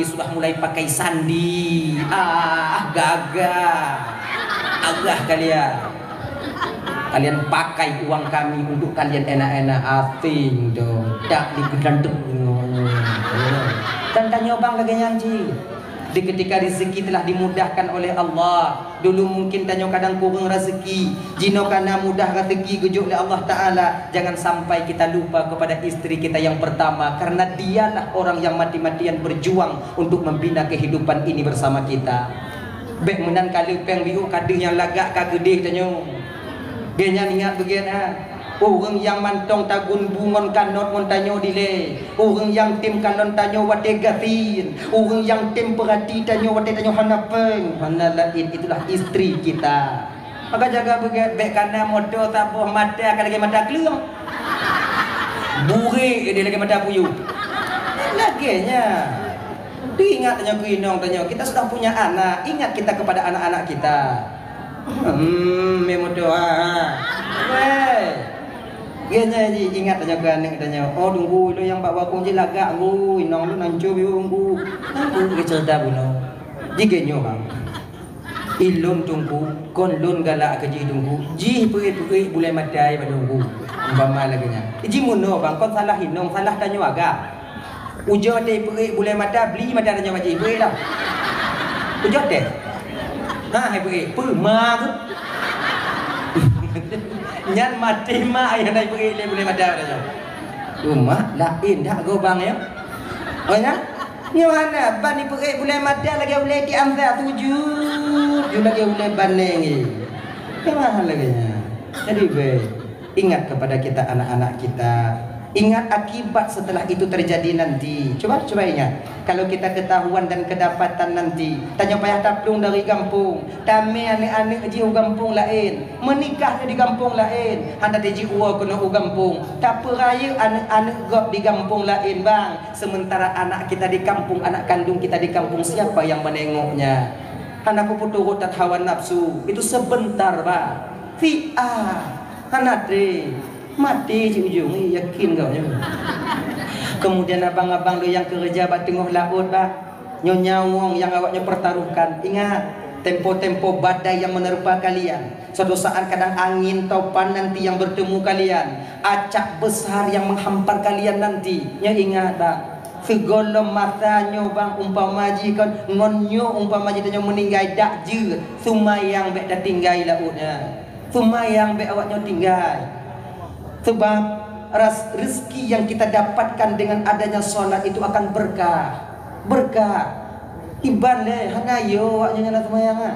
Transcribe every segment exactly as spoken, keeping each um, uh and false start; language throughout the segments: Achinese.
Sudah mulai pakai sandi. Ah, gagah. Agah kalian. Kalian pakai uang kami untuk kalian enak-enak. Asing dong. Tak digedantuk. Dan tanyoe bang lagèe nyan cit. Di ketika rezeki telah dimudahkan oleh Allah, dulu mungkin tanyoe kadang kureueng rezeki, jinoe kana mudah rezeki geujok lé Allah Taala. Jangan sampai kita lupa kepada istri kita yang pertama, karena dialah orang yang mati-matian berjuang untuk membina kehidupan ini bersama kita. Bèk meunan ka leupeng biôh ka deuh nyang lagak ka geudeh tanyoe. Geuh nyan ingat beugèt ha. Ureueng nyang mantong tagun bu ngon kanot ngon tanyoe dilèe. Ureueng nyang tem kalon tanyoe watèe gasien. Ureueng nyang tem peurati tanyoe watèe tanyoe hana pèng, hana laén, itulah istri kita. Maka jaga beugèt, bèk kana moto saboh mata ka lagèe mata kleueng. Burék dia lagèe mata puyuh. Lagèe nyan. Ingat tanyoe keu inong tanyoe, kita sudah punya anak, ingat kita kepada anak-anak kita. Hmm, meudoa. Weh. Geuh nyan ji ingat tanyoe keu aneuk tanyoe. Oh, Teungku, ilôn nyang bak bakong jih lagak, Teungku. Inong lôn hancô biôh, Teungku. Teungku, geuh ceurita bunoe. Ji geuh nyoe, bang. Ilôn, Teungku, kon lôn galak keu jih, Teungku. Jih peuék-peuék bulèe mata bak Teungku. Umpama lagèe nyan. Ji meunoe, bang, kon salah inong, salah tanyoe agam. Ujoe teuh peuék bulèe mata, bli mata tanyoe maji, peuék dah. Ujoe teuh. Ha, hai peuék, peue ma keuh? Nyan maté mak ayah nai peuék lé bulèe mata tanyoe. Umat laén dak gobang ya? Oh ya? Nyoe hana ban ipeuék bulèe mata lagèe ulèe di amza sujud, ju lagèe ulèe baneng. Nyoe hana lagèe nyan. Jadi bèk. Ingat kepada kita anak-anak kita. Ingat akibat setelah itu terjadi nanti. Coba, coba ingat. Kalau kita ketahuan dan kedapatan nanti, tanyoe payah taplueng dari gampông, tamè aneuk-aneuk jih u gampông laén, meunikah di gampông laén, hana teujiwoe keunoe u gampông, tapeurayeuk aneuk-aneuk gob di gampông laén, bang. Sementara anak kita di kampung, anak kandung kita di kampung, siapa yang menengoknya? Hana peue-peue turot that hawa nafsu. Itu sebentar, bang. Fi'ah. Hana trép. Maté cit ujong, eh, yakin kau nyoe. Kemudian abang-abang lôn nyang keureuja bak teungoh laôt, bah. Nyoe nyawöng nyang awak nyoe pertaruhkan. Ingat, tempo-tempo badai yang menerpa kalian. Suatu saat kadang angin topan nanti yang bertemu kalian. Acak besar yang menghampar kalian nanti. Nyoe ingat, bah. Sigohlom masa nyoe, bang, umpama jih kon, ngon nyoe umpama jih tanyoe meuninggai dak jeuet, seumayang bèk tatinggai laôt nyan. Seumayang bèk awak nyoe tinggai. Sebab ras-, rezeki yang kita dapatkan dengan adanya salat itu akan berkah. Berkah. Iban lé, hana yo awak nyoe nyang na seumayang ah.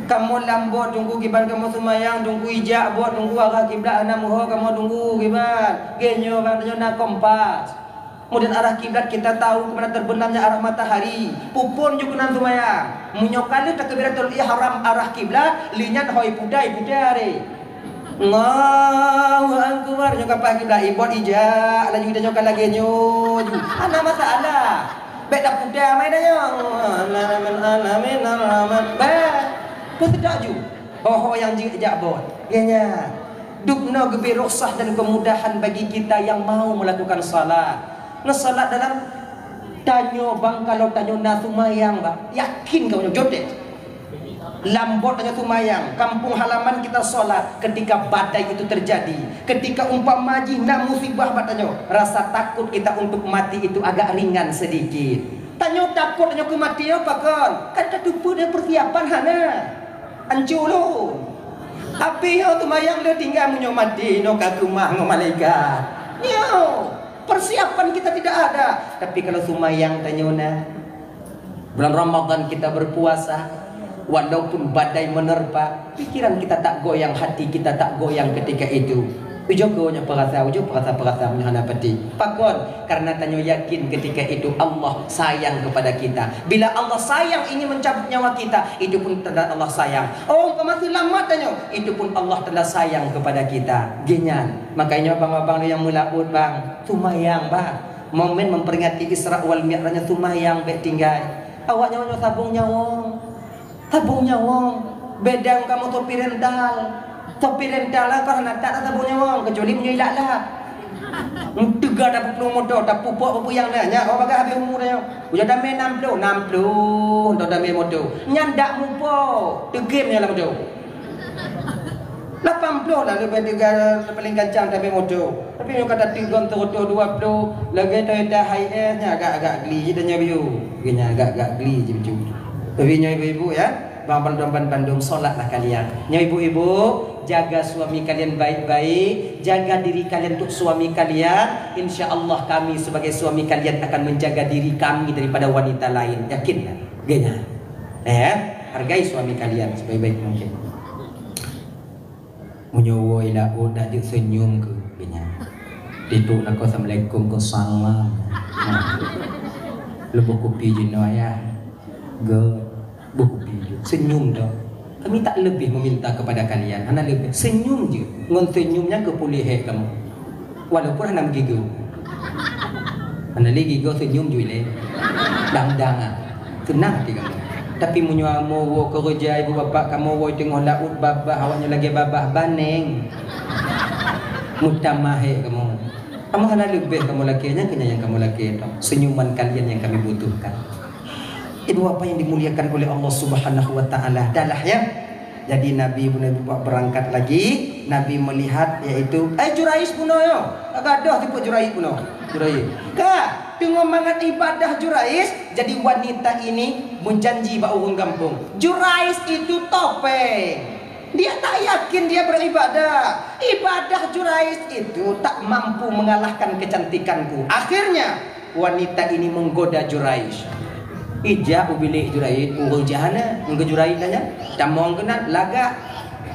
Kamoe lam bot Teungku kiban kamoe seumayang, Teungku ijak bot, Teungku arah kiblat hana meuho kamoe Teungku kiban. Geuh nyoe ban tanyoe na kompas. Kemudian arah kiblat kita tahu ke mana terbenamnya arah matahari. Pupon ju keunan seumayang. Meunyoe ka lheueh takbiratul ihram arah kiblat, lheueh nyan hôi pudai-pudai aré. Allahu Akbar, nyoe ka paih kiblat, ibot ijak, laju tanyoe ka lagèe nyoe ju. Hana masalah. Bèk tapudai amai tanyoe. Alamin, alamin, alamin. Bèk. Peuseudok ju. Ho-ho nyang jeuet jak bot. Geuh nyan. Dubnoe geubri rukhsah dan kemudahan bagi kita yang mau melakukan salat. Neusalat dalam tanyoe bang, kalau tanyoe na seumayang, bang, yakin kamoe nyoe jodeh. Lam bot tanyoe seumayang, kampung halaman kita salat, ketika badai itu terjadi, ketika umpama jih na musibah bak tanyoe, rasa takut kita untuk mati itu agak ringan sedikit. Tanyoe takot tanyoe keu maté nyoe pakon? Kan tateupeue nyoe persiapan hana. Ancu lôn. Tapi nyoe seumayang lé tinggai meunyoe maté nyoe ka keumah ngon malaikat. Nyoe, persiapan kita tidak ada. Tapi kalau seumayang tanyoe na, bulan Ramadan kita berpuasa, walaupun badai menerpa, pikiran kita tak goyang, hati kita tak goyang ketika itu. Ujoe keu nyoe peurasa, ujoe peurasa-peurasa meunyoe hana pati. Pakon? Karena tanyoe yakin ketika itu Allah sayang kepada kita. Bila Allah sayang ingin mencabut nyawa kita, itu pun tanda Allah sayang. Oh, umpama seulamat tanyoe, itu pun Allah tanda sayang kepada kita. Geuh nyan. Makanya abang-abang nyang meulaôt, bang, seumayang, bang. Momen memperingati Isra wal Mi'raj nyoe seumayang bèk tinggai. Awak nyoe, nyoe sabong nyawöng. Sabong nyawöng, bedang kamoe topi rental. Topi rental lah, kon hana that sabong nyawöng, kecuali meunyoe ilak-lak. Teuga tapeuplôh moto, tapupok peupuyang na, nyan awak bagah habéh umu tanyoe. Ujoe damé nam plôh, nam plôh, untuk damé moto. Nyan dak mupok, teugém nyan lam moto. Lapan plôh lah leubeh teuga paléng gancang damé moto. Tapi nyoe ka tateugon seureutôh dua plôh, lagèe Toyota Hiace nyan agak-agak geli jih tanyoe biu. Nyan agak-agak geli jih biu. Tapi nyoe ibu-ibu ya, bang bandum, bang bandum, sholatlah kalian. Nyoe ibu-ibu, jaga suami kalian baik-baik, jaga diri kalian untuk suami kalian. Insya Allah kami sebagai suami kalian akan menjaga diri kami daripada wanita lain. Yakinlah. Geunya. Eh, hargai suami kalian sebaik-baik mungkin. Meunyoe woe i laôt dak jeuet seunyum keu geunya. Titok lakoe assalamualaikum keu salam. Nah. Leubeh kupi jinoe ya. Geuh. Beukupi ju, seunyum tok. Kami tak lebih meminta kepada kalian, hana leubeh. Seunyum jeuet. Ngon seunyum nyan keuh puléh hék kamoe. Walaupun hana meugigoe. Hana lé gigoe, seunyum ju ilée. Dang-dang ah. Seunang até kamoe. Tapi meunyoe kamoe woe keureuja ibu bapak kamoe woe teungoh laôt babah, awaknyoe lagée babah baneng. Meutamah hék kamoe. Kamoe hana leubeh kamoe lakée, nyan keuh nyang kamoe lakée tok. Seunyuman kalian yang kami butuhkan. Ibu bapak yang dimuliakan oleh Allah Subhanahu wa Ta'ala, dahlah ya. Jadi Nabi bunoe buat berangkat lagi, Nabi melihat yaitu, eh, Juraish bunoe yo. Gadoh tipeu Juraish bunoe. Juraish. Ka, teungoh mangat ibadah Juraish, jadi wanita ini menjanji bak ureuëng gampông. Juraish itu topeng. Dia tak yakin dia beribadah. Ibadah Juraish itu tak mampu mengalahkan kecantikanku. Akhirnya, wanita ini menggoda Juraish. Ija ubilik Juraish, ureuëng jahana, ngon Juraish tanya, tamong keunan lagak.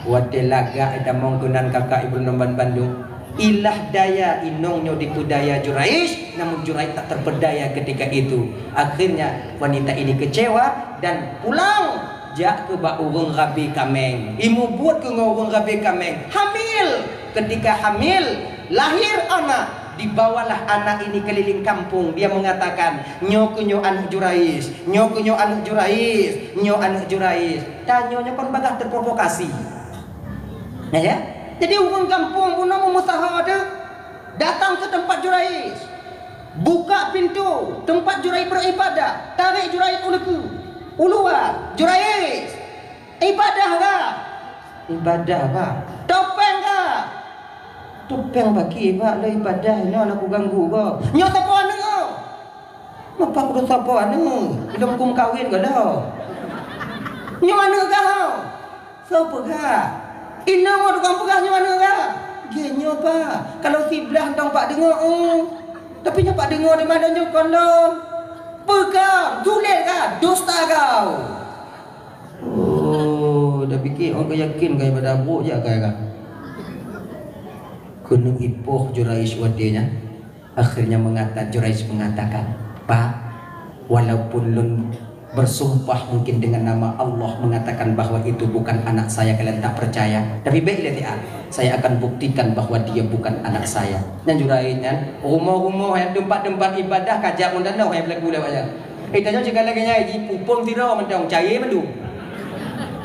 Watée lagak tamong keunan kakak ibu nomban bandung. Ilah daya inong nyoe dipeudaya Juraish, namun Juraish tak terpedaya ketika itu. Akhirnya wanita ini kecewa dan pulang. Jak keu bak ureuëng rabe kaméng. Imubuet keu ngon ureuëng rabe kaméng. Hamil. Ketika hamil, lahir anak. Dibawalah anak ini keliling kampung. Dia mengatakan, "Nyoe keuh nyoe aneuk Juraish. Nyoe keuh nyoe aneuk Juraish. Nyoe aneuk Juraish." Tanyoe nyoe kon bagah terprovokasi. Ya, ya? Jadi ureuëng kampung bunoe meumusaha tu datang ke tempat Juraish. Buka pintu tempat Juraish beribadah. Tarik Juraish u luwa. Juraish, ibadah kah? Ibadah, Pak. Topeng kah? Topeng bagi, Pak. Lah ibadah, nyoe aneuk ganggu, Pak. Nyoe sapo aneuk? Bapak udah sapo aneuk? Belum kum kawin ka dah. Nyoe aneuk kah? Soe peugah? Inong ngon tukang peugah nyoe aneuk kah? Geuh nyoe, Pak. Kalau siblah tong Pak deungoe, eh. Tapi nyoe Pak deungoe di mana nyoe kon lôn? Peugah, tuléh kah? Dusta kau. Oh, dah pikir orang kau yakin kau ibadah brok je kau kah? Keuneuk ipoh Juraish watée nyan. Akhirnya mengata-, Juraish mengatakan, "Pak, walaupun lôn bersumpah mungkin dengan nama Allah mengatakan bahwa itu bukan anak saya, kalian tak percaya. Tapi baiklah, saya akan buktikan bahwa dia bukan anak saya." Nyan Juraish nyan, rumoh-rumoh nyang tempat-tempat ibadah kajak ngon tanoh nyang pelaku lewat nyan. Eh, tanyoe cit ka lagée nyan, ji pupong tiro mantong, caye mandum.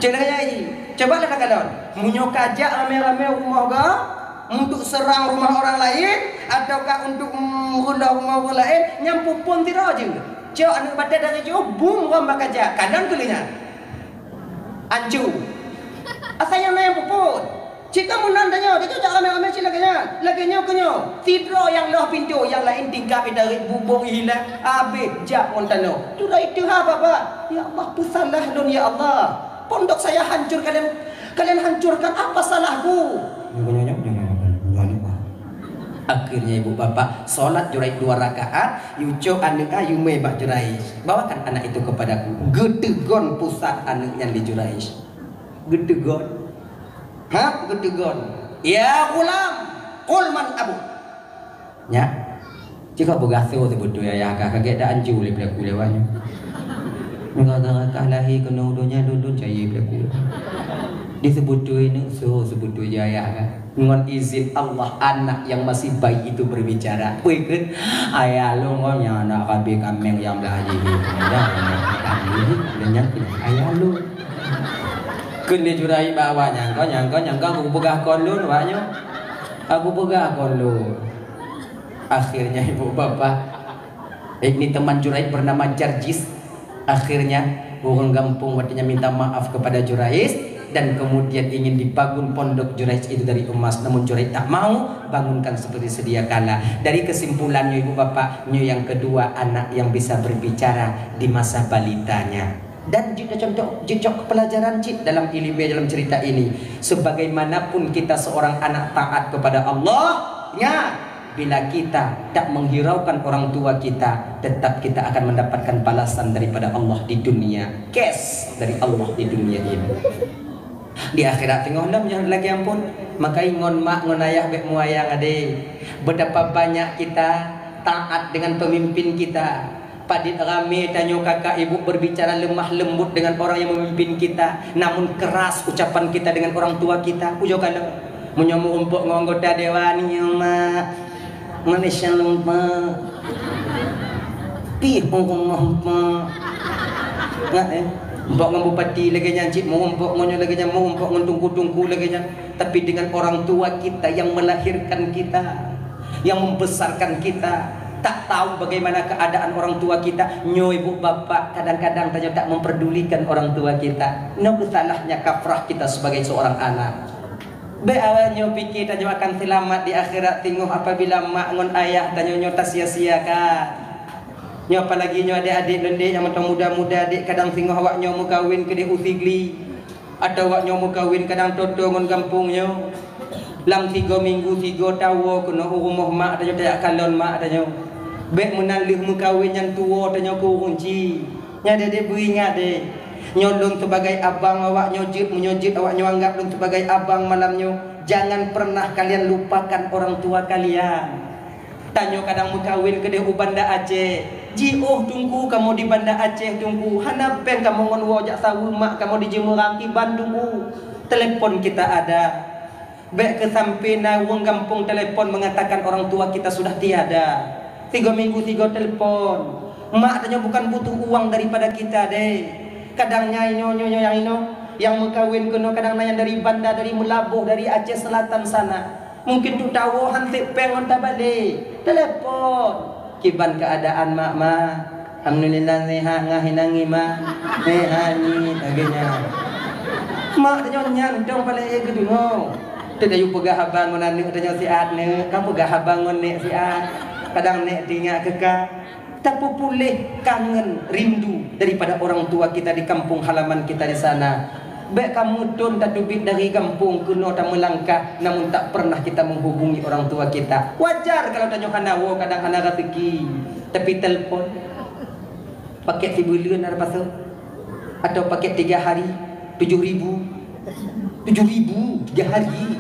Cit lagée nyan, ji. Cobalah takalon. Meunyoe kajak ramé-ramé rumoh ga, untuk serang rumah orang lain, ataukah untuk, mm, meurunoh rumah orang lain, nyan pupon tiro jeuet. Cok aneuk batée dari jauh, bum rom bak kajak, kanan keu leunyat. Ancu. Asai nyang na nyang pupon. Cit ka meunan tanyoe, tanyoe jak ramé-ramé cit lagée nyan. Lagée nyoe keuh nyoe. Sidroe nyang loh pintoe, nyang laén tingkah itarék bubong hilang, habéh jak ngon tanoh. Tu dah iteuha babah. Ya Allah, peusalah lôn, ya Allah. Pondok saya hancur, kalian, kalian hancurkan, apa salahku? Akhirnya ibu bapak salat Juraij dua rakaat, yucok aneuk a yumé bak Juraij. Bawakan anak itu kepadaku. Geuteugon pusat aneuk nyan lé Juraij. Geuteugon. Ha? Geuteugon. Ya ghulam, qul man abuk. Nyak, cit ka beugasoe seubeutôi ayah kah, ka gét dak ancu lé peulaku lewat nyoe. Gara-gara kah lahé keunoe donya lôn-lôn cayée peulaku. Diseubeutôi neuk soe seubeutôi jih ayah kah. Ngon izin Allah, anak yang masih bayi itu berbicara. Peue kheun? Ayah lôn ngon nyang anak rabe kaméng nyang blah jih. Nyan kheun ayah lôn. Kheun lé Juraij bak awak nyan, "Kon, nyan kon, nyan kon, aku peugah kon lôn, awak nyoe. Aku peugah kon lôn." Akhirnya ibu bapak, ini teman Juraij bernama Jarjis. Akhirnya orang gampông waktunya minta maaf kepada Juraij dan kemudian ingin dibangun pondok Juraij itu dari emas, namun Juraij tak mau bangunkan seperti sedia kala. Dari kesimpulannya ibu bapak, nyoe yang kedua anak yang bisa berbicara di masa balitanya. Dan jeuet contoh, jeuet cok pelajaran cit dalam ilmu, dalam cerita ini. Sebagaimanapun kita seorang anak taat kepada Allah, ingat, bila kita tak menghiraukan orang tua kita, tetap kita akan mendapatkan balasan daripada Allah di dunia. Cash dari Allah di dunia ini. Di akhirat teungoh lom nyang lagèe ampôn. Maka ngon mak ngon ayah bèk muayang adé. Betapa banyak kita taat dengan pemimpin kita. Padit ramé tanyoe kakak ibu berbicara lemah lembut dengan orang yang memimpin kita, namun keras ucapan kita dengan orang tua kita. Ujoe kalon, meunyoe meurumpok ngon anggota dewan, "Nyoe mak, Malaysia lumpah. Pih hukum mak." Ngat, eh? Umpok ngon bupati lagèe nyan, cit meurumpok ngon nyoe lagèe nyan, meurumpok ngon tungku-tungku lagèe nyan. Tapi dengan orang tua kita yang melahirkan kita, yang membesarkan kita, tak tahu bagaimana keadaan orang tua kita. Nyoe ibu bapak, kadang-kadang tanyoe tak memperdulikan orang tua kita. Nyoe salahnya kafrah kita sebagai seorang anak. Bèk awak nyoe pikir tanyoe akan selamat di akhirat teungoh apabila mak ngon ayah tanyoe nyoe tasia-siakan. Nyoe apalagi nyoe adék-adék lôn dek nyang mantong muda-muda dek, kadang singoh awak nyoe meukawen keudeh u Sigli, atawa awak nyoe meukawen kadang toe-toe ngon gampông nyoe. Lam sigoe minggu sigoe tawoe keunoe u rumoh mak tanyoe, tajak kalon mak tanyoe. Bèk meunan lheueh meukawen nyan tuwoe tanyoe keu ureueng chik. Nyan deh, deh, beuingat deh. Nyoe lôn sebagai abang awak nyoe jeuet, meunyoe jeuet awak nyoe anggap lôn sebagai abang malam nyoe, jangan pernah kalian lupakan orang tua kalian. Tanyoe kadang meukawen keudeh u Banda Aceh. Jiôh teungku kamoe di Banda Aceh teungku, hana péng kamoe ngon woe jak saweue mak kamoe di Jeumeurang kiban teungku. Telepon kita ada. Bèk keuh sampoe na ureueng gampông telepon mengatakan orang tua kita sudah tiada. Sigoe minggu sigoe telepon. Mak tanyoe bukan butuh uang daripada kita deh. Kadang nyan inoe, nyoe, nyoe nyang inoe, nyang meukawen keunoe kadang na nyang dari Banda, dari Meulaboh, dari Aceh Selatan sana. Mungkin tu tawoe han sép péng ngon tabalek. Telepon. Kiban keuadaan mak, ma? Alhamdulillah sehat, ngah inang ngi, ma. Sehat ngi, lagèe nyan. Mak tanyoe nyan dong paleng ék geudeungoe. Teuk tayue peugah haba ngon aneuk tanyoe siat, neuk, ka peugah haba ngon nèk siat. Kadang nèk teuingat keu ka. Tapeupuléh kangen, rindu daripada orang tua kita di kampung halaman kita di sana. Bèk ka meuthon tateubiet dari gampông keunoe tameulangkah, namun tak pernah kita menghubungi orang tua kita. Wajar kalau tanyoe hana woe, kadang hana raseuki, tapi telepon. Pakèt sibuleuen na pasoe? Atau pakèt tiga hari, tujuh ribu? Tujuh ribu tiga hari.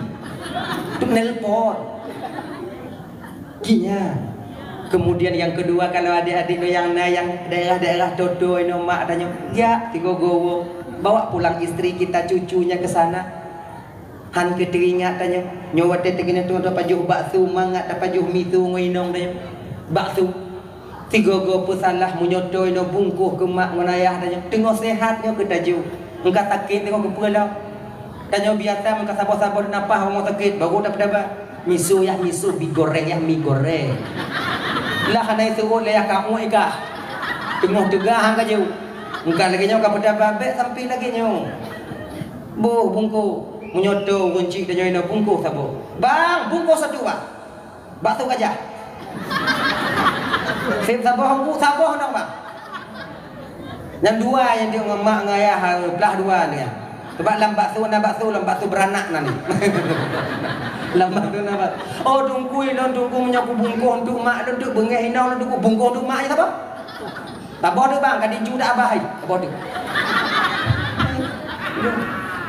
Tu nelpon. Kinya. Kemudian yang kedua, kalau adik-adik tu yang na yang daerah-daerah Toto ino mak tanyoe, jak sigoe-goe bawa pulang istri kita, cucunya ke sana. Han keu teuingat tanyoe, nyoe watèe teungoh tueng tapajoh bakso mangat, tapajoh miso ngon inong tanyoe. Bakso. Sigoe-goe peusalah meunyoe toe ino bungkôh keu mak ngon ayah tanyoe. Teungoh sehat nyoe keu tajoh. Engka sakét teungoh keupeue lom. Tanyoe biasa meuka saboh-saboh napah rumoh sakét, baru tapeutaba. Miso yah miso, bi goreng yah mi goreng. Lah hana iseuôt lé yah kamoe ikah. Teungoh teuga han ka jeuet. Engka lagèe nyoe ka peutaba, bèk sampoe lagèe nyoe. Boh bungkôh, meunyoe toe ureueng chik tanyoe ino bungkôh saboh. Bang, bungkôh satu, Bang. Bakso gajah. Sép saboh, bu saboh nong, Bang. Nyang dua nyang tiok ngon mak ngon ayah, ha, blah dua ni. Sebab lam bakso na bakso, lam bakso beranak na ni. Lam bakso na bakso. Oh, teungku lôn, teungku meunyoe kubungkôh untuk mak lôn, untuk beungéh inong lôn, untuk kubungkôh untuk mak, ya saboh? Saboh tu, Bang, ka diju dak abah hai. Saboh tu.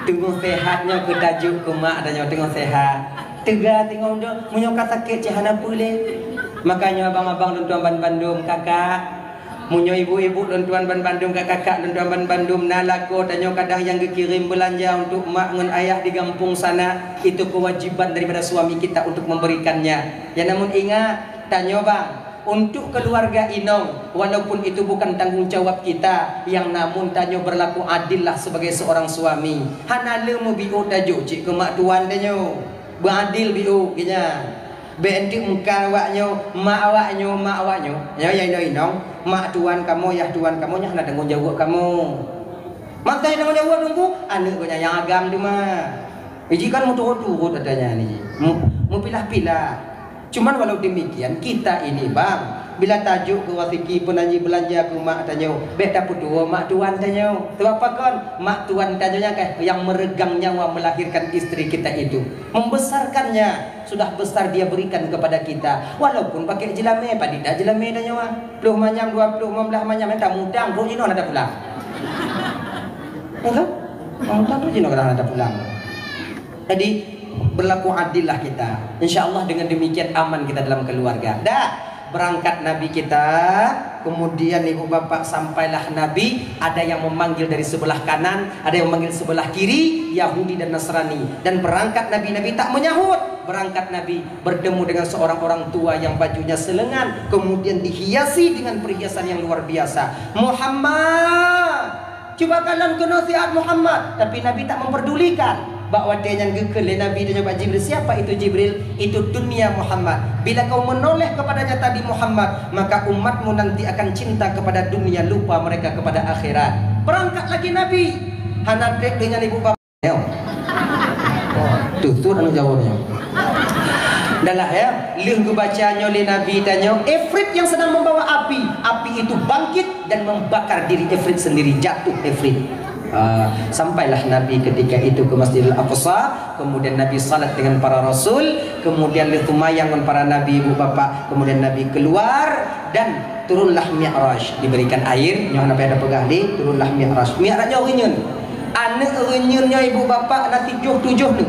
Teungoh sehat nyoe keu tajoh keu mak tanyoe, teungoh sehat. Teuga teungoh nyoe, meunyoe ka sakét cit hana peue lé. Makanya abang-abang lôn tuan ban bandum, kakak, meunyoe ibu-ibu lôn tuan ban bandum, kakak-kakak lôn tuan ban bandum, na lakoe tanyoe kadang nyang geukirém beulanja untuk mak ngon ayah di gampông sana, itu kewajiban daripada suami kita untuk memberikannya. Ya, namun ingat, tanyoe, Bang, untuk keluarga inong, walaupun itu bukan tanggung jawab kita, yang namun tanyoe berlaku adil lah sebagai seorang suami. Hana lé meubiôh tajoh cit keu mak tuan tanyoe. Beuadil biôh, geuh nyan. Bék enteuk meukan awak nyoe, mak awak nyoe, mak awak nyoe. Nyoe nyang inong-inong, mak tuan kamoe, yah tuan kamoe, nyan hana tanggong jaweueb kamoe. Maka nyang tanggong jaweueb Teungku, aneuk geuh nyan nyang agam teuma. Iji kan meuturot-turot ata nyan ni. Mu-, meupilah-pilah. Cuman walau demikian, kita ini, Bang, bila tajok keu wasiki, peunan jibeulanja keu mak tanyoe, bék tapeutuwoe mak tuan tanyoe. Sebab pakon? Mak tuan tanyoe nyan kan yang meregang nyawa melahirkan istri kita itu. Membesarkannya, sudah besar dia berikan kepada kita. Walaupun pakai jelamé, padit dak jelamé tanyoe. Ploh manyam, dua ploh, lima belas manyam, nyan tamutang, trok jinoe hana tapulang. Ya kan? Tamutang, trok jinoe kadang hana tapulang. Jadi, berlaku adillah kita. Insya Allah dengan demikian aman kita dalam keluarga. Dah, berangkat Nabi kita, kemudian ibu bapak sampailah Nabi, ada yang memanggil dari sebelah kanan, ada yang memanggil sebelah kiri, Yahudi dan Nasrani. Dan berangkat Nabi, Nabi tak menyahut. Berangkat Nabi, bertemu dengan seorang orang tua yang bajunya selengan, kemudian dihiasi dengan perhiasan yang luar biasa. "Muhammad, cuba kalon keunoe siat Muhammad." Tapi Nabi tak memperdulikan. Bak watée nyan geukheun lé Nabi tanyoe bak Jibril, "Siapa itu Jibril?" "Itu dunia Muhammad. Bila kau menoleh kepadanya tadi Muhammad, maka umatmu nanti akan cinta kepada dunia, lupa mereka kepada akhirat." Berangkat lagi Nabi. Hana treb dengan ibu bapa. Nyoe. Tuh, tuh anu jawab nyoe. Dah lah ya, lheueh geubaca nyoe lé Nabi tanyoe, Ifrit yang sedang membawa api. Api itu bangkit dan membakar diri Ifrit sendiri, jatuh Ifrit. Ah, sampailah Nabi ketika itu ke Masjidil Aqsa, kemudian Nabi salat dengan para rasul, kemudian lheueh seumayang ngon para nabi, ibu bapak, kemudian Nabi keluar dan turunlah Mi'raj, diberikan air, nyoe hana payah tapeugah lé, turunlah Mi'raj. Mi'raj nyoe reunyeun. Aneuk reunyeun nyoe ibu bapak na tujoh, tujoh nyoe.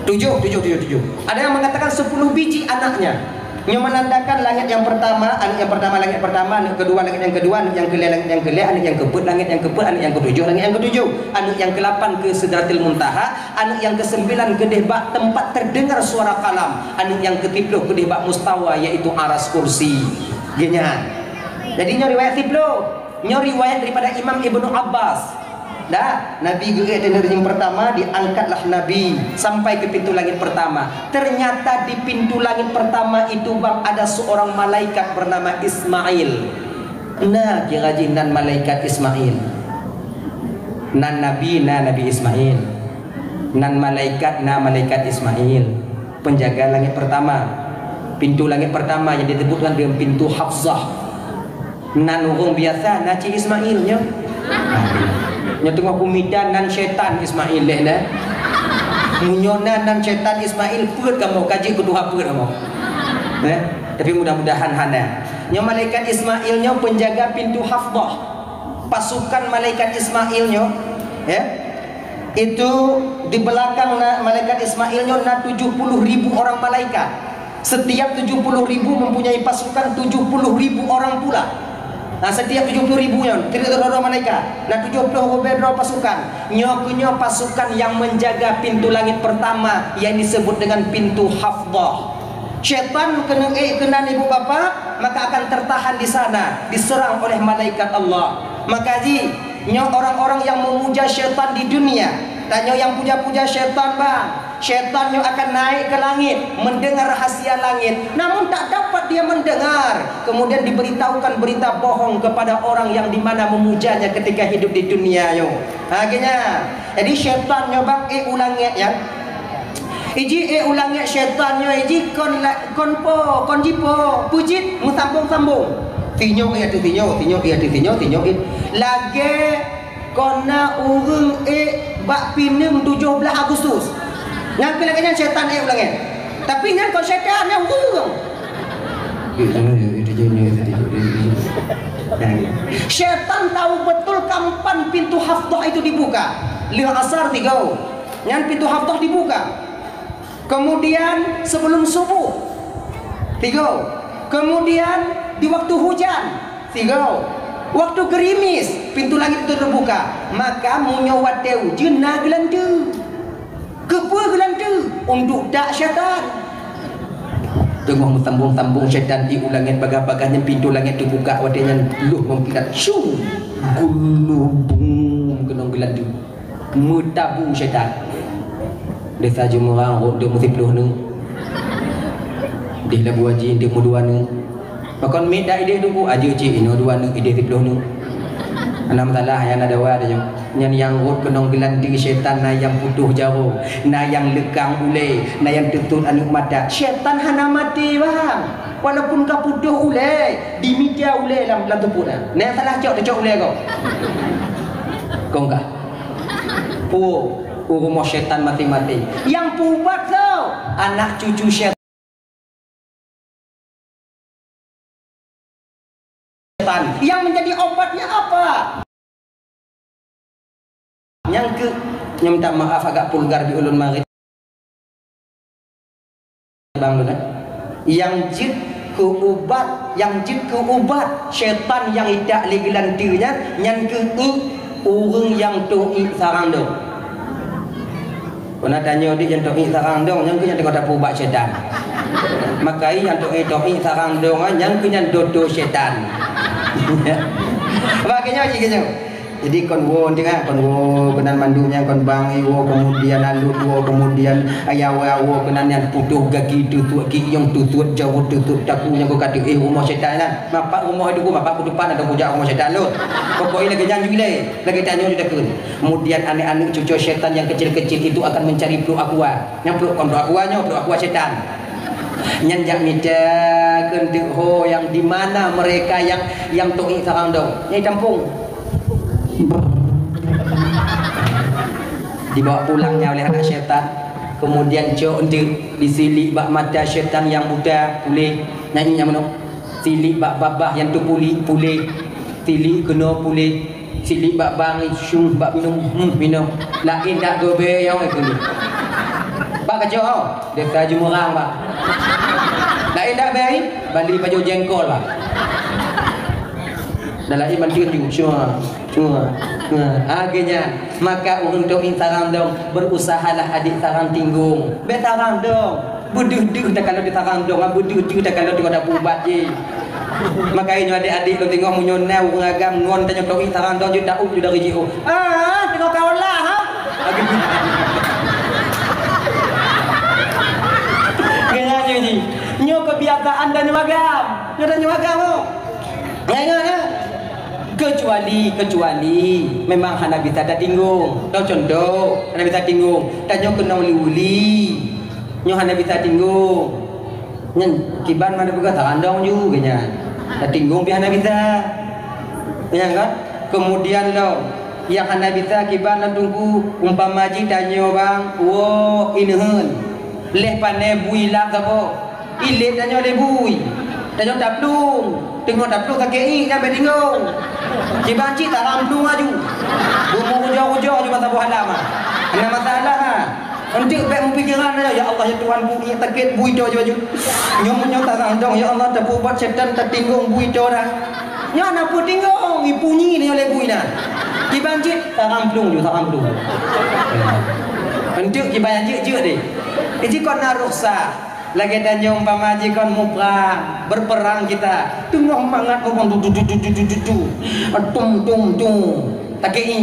Tujoh, tujoh, tujoh, tujoh. Ada yang mengatakan sepuluh biji anaknya. Nyoe menandakan langit yang pertama, aneuk yang pertama langit pertama, aneuk kedua langit yang kedua, aneuk yang kelhèe langit yang kelhèe, aneuk yang keupeuet langit yang keupeuet, aneuk yang ketujoh langit yang ketujoh, aneuk yang kelapan ke Sidratil Muntaha, aneuk yang kesembilan keudeh bak tempat terdengar suara kalam, aneuk yang kesiploh keudeh bak mustawa, yaitu aras kursi. Geuh nyan. Jadi nyoe riwayat siploh. Nyoe riwayat daripada Imam Ibnu Abbas. Dah, Nabi geuék teuneuh yang pertama, diangkatlah Nabi sampai ke pintu langit pertama. Ternyata di pintu langit pertama itu, Bang, ada seorang malaikat bernama Ismail. Nah, kira jih nan malaikat Ismail. Nan Nabi, na Nabi Ismail. Nan malaikat, na malaikat Ismail. Penjaga langit pertama. Pintu langit pertama yang disebut dengan pintu Hafsah. Nan ureuëng biasa, na cit Ismail nyoe. Nyoe teungoh kumita nan syaitan Ismail leh na. Meunyoe na nan syaitan Ismail, peuet kamoe, ka jeuet keu tuha peuet kamoe. Eh? Tapi mudah-mudahan hana. Nyoe malaikat Ismail nyoe penjaga pintu Hafsah. Pasukan malaikat Ismail nyoe, ya. Itu di belakang na, malaikat Ismail nyoe na tujuh puluh ribu orang malaikat. Setiap tujuh puluh ribu mempunyai pasukan tujuh puluh ribu orang pula. Nah, setiap tujuh puluh ribu nyoe, tidak ada malaikat. Na tujuh puluh ribu pasukan. Nyoe keuh nyoe pasukan yang menjaga pintu langit pertama yang disebut dengan pintu Hafsah. Syaitan keuneuk ék keunan ibu bapak, maka akan tertahan di sana, diserang oleh malaikat Allah. Maka jih, nyoe orang-orang yang memuja syaitan di dunia, tanyoe yang puja-puja syaitan, Bang. Syaitan nyoe akan naik ke langit, mendengar rahasia langit. Namun tak dapat dia mendengar. Kemudian diberitahukan berita bohong kepada orang yang dimana memujanya ketika hidup di dunia nyoe. Ha, geuh nyan. Jadi syaitan nyoe, Bang, ék u langét nyan. Iji ék u langét syaitan nyoe, iji kon la-, kon po, kon jipo, peue jih meusambong-sambong. Sinyoe ék ateueh sinyoe, sinyoe ék ateueh sinyoe, sinyoe ék. Lagée kon na ureuëng ék bak pineung tujoh blaih Agustus. Nyan keuh lagée nyan syaitan ék u langét. Tapi nyan kon syaitan, nyan ureuëng. Syaitan tahu betul kapan pintu Hafsah itu dibuka. Lheueh asar tiga. Nyan pintu Hafsah dibuka. Kemudian sebelum subuh, tiga. Kemudian di waktu hujan, tiga. Waktu gerimis, pintu langit itu terbuka. Maka meunyoe watée ujeuen na geulanteue. Keupeue geulanteue? Untuk dak syaitan. Teungoh meusambong-sambong syaitan di u langét bagah-bagah nyan, pintu langét teubuka watée nyan, lheueh meukilat, syuu, gulubung keunong geulanteue. Meutabu syaitan. Desa Jumurang rot deuek meusiplôh nyoe. Deh labu haji untuk meudua neuk. Pakon miet dak ideh Teungku, aja cit inoe dua neuk ideh siplôh neuk. Hana masalah, nyan na dawa dah nyoe. Nyan nyang rhot keunong geulanteue syaitan, na nyang putôh jaroe, na nyang leukang ulèe, na nyang teutôt aneuk mata. Syaitan hana maté, bang. Walaupun ka putôh ulèe, dimita ulèe lam, lam teupot na. Na nyang salah cok, teucok ulèe kau. Kong kah. Puwoe, u rumoh syaitan maté-maté. Nyang peuubat tu, anak cucu syaitan. Setan. Yang menjadi obatnya apa? Nyang keu, nyang minta maaf agak vulgar di ulôn marit. Bang lôn, eh. Yang jeuet keu ubat, yang jeuet keu ubat syaitan nyang itak lé geulanteue nyan, nyan keuh iek ureueng nyang toh iek sarang dong. Kona tanyoe di nyang toh iek sarang dong, nyang keuh nyang teungoh tapeuubat syaitan. Maka nyang toh iek, toh iek sarang dong, nyang keuh nyan doto syaitan. Bak keu nyoe cit keu nyoe. Jadi kon woe teuka, kon woe keunan mandum nyang kon bang i woe, kemudian alut woe, kemudian ayah woe, woe keunan nyan putôh gaki, teusut gieng, teusut jaweueb, teusut taku nyang ka teuh rumoh syaitan nyan. Mapak rumoh itu ku, mapak kutupan atau kujak rumoh syaitan lôn. Pokoknya lagèe nyan ju ilèe, lagèe tanyoe ju takheun. Kemudian aneuk-aneuk cucu syaitan yang kecil-kecil itu akan mencari pluek aqua. Nyang pluek kon pluek aqua nyoe, pluek aqua syaitan. Nyan jak mita keu enteuk ho yang di mana mereka yang, yang toh iek sarang dong. Nyang tampung. Dibawa pulangnya oleh anak syaitan. Kemudian cok enteuk disilik bak mata syaitan yang buta, puléh. Nyan iek nyang meunoe. Silik bak babah nyang teupuléh, puléh. Silik keunoe, puléh. Silik bak bang, syuh bak minum, hmm, minum. Laén dak gobe nyang keunoe. Bak kacok, desa Jumurang, bak. Laén dak beri, bali pajoh jengkol, bak. Dan laén mantun ju, syuh, syuh, syuh. Akhirnya, maka ureueng toh iek sarang dong, berusahalah adik sarang tinggong. Bèk sarang dong. Beudeuh-deuh takalon di sarang dong, beudeuh-deuh takalon di wadah peuubat jih. Maka nyoe adék-adék lôn teungoh, meunyoe na ureueng agam ngon tanyoe toh iek sarang dong, jeuet taôh ju dari jiôh. Ah, teungoh ka olah, ha? Keunan nyoe jih. Nyoe keubiasaan tanyoe agam. Nyoe tanyoe agam, oh. Ingat, ha? Kecuali, kecuali memang hana bisa tatinggong. Toh contoh, hana bisa tinggong. Tanyoe keunong uli-uli. Nyoe hana bisa tinggong. Nyan kiban mana peugah sarang dong ju, keu nyan. Tatinggong pih hana bisa. Nyan kan? Kemudian lom, nyang hana bisa kiban lom Teungku, umpama jih tanyoe bang, woe ineuheun. Lheuh pané bui lap saboh. Ilét tanyoe lé bui. Tanyoe taplueng. Teungoh taplueng sakét iek, nyan bèk tinggong. Kiban cit tarang plueng aju. Bumoe ujoe-ujoe aju masa boh halam ah. Hana masalah ah. Enteuk bèk meupikeran, "Ya Allah, ya Tuhanku, iek sakét bui toe aju." Nyoe meunyoe tarang dong, "Ya Allah, tapeuubat syaitan, tatinggong bui toe dah." Nyoe na peue tinggong, ipunyi nyoe lé bui na. Kiban cit tarang plueng ju, tarang plueng. Enteuk kiban jeuet-jeuet deh. Iji kon na rukhsah. Lagèe tanyoe umpama jih kon muprang, berperang kita. Teungoh mangat muprang, du, du, du. Tum, tum, tum. Sakét iek.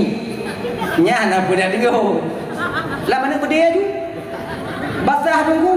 Nyan na peue dak teungoh. Lam aneuk beudé aju. Basah Teungku.